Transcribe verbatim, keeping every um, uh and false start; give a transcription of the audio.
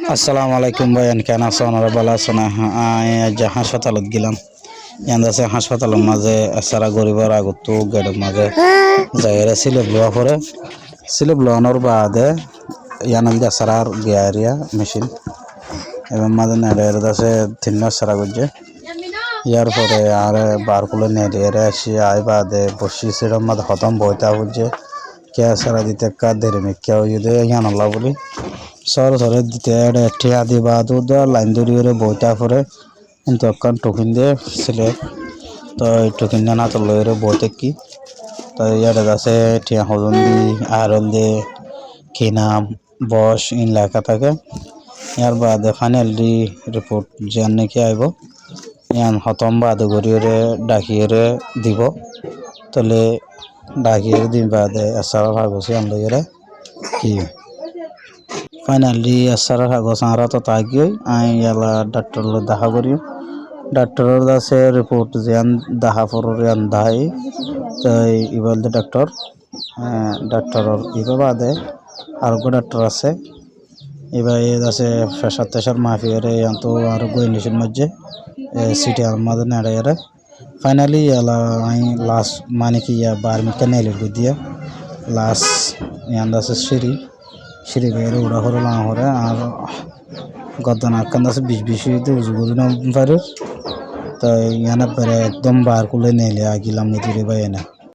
Assalamu alaikum báiyain, keén asó? Onorá bála asó né? Añí aijja háñsfatalot gilam. Yián asé háñsfatalor mazé essára goríbar agottú gedor mazé zaiyóre silep luwa foré. Silep luwanór baade yián óilde essárár giyariya mecin. Ebar mazé neçeyóre asé tinnúa essára goijjé. Yárfore añáre bar kúle neeliyóre aiccí, aái baade boiccí, siçor mazé hotóm boóita foijjé. Kiyá essára dite ekká derimikká óiye dé, yíanollá bóli. Sóre sóre dite éçe thiañ di baade dé lain dóriyóre boóita foré. Kintu ekkán thukin dé silep. Toi thukin dé hátot loiyóre boói táikki. Toi yáre asé thiañ hozon di, ar óilde ki nam, boc, iín leká táke. Yárbaade fainali riport ziyán néki aibó, yián hotóm baade goríyoré dhakiyóre dibó. Tóile dhakiyóre di baade essárar hagos yían loiyóre ki, fainali essárar hagos añár átot aigiyói, añí yala dhaktor loi dahá goijjum. Dhaktoror asé riport ziyán dahá foror yían daháiyi. Toi ibá óilde dhaktor, eh, dhaktoror ibá baade areggúa dhaktor asé. Ibá yé asé fecár tecár mafiyóre, yiántu areggúa injekcon maijjé, eh, siti ar mazé neçeyóre. Fainali yala añí las mani ki ya barmikká neeli goijjé. Las yián asé siri, siri beire uçá foré, laña foré, ar gordan ekkán asé bic bic óiye dé, uzu gorí no farir. Toi yián ebbere ekdom bar kúle neeli agilam nidiri báiyain.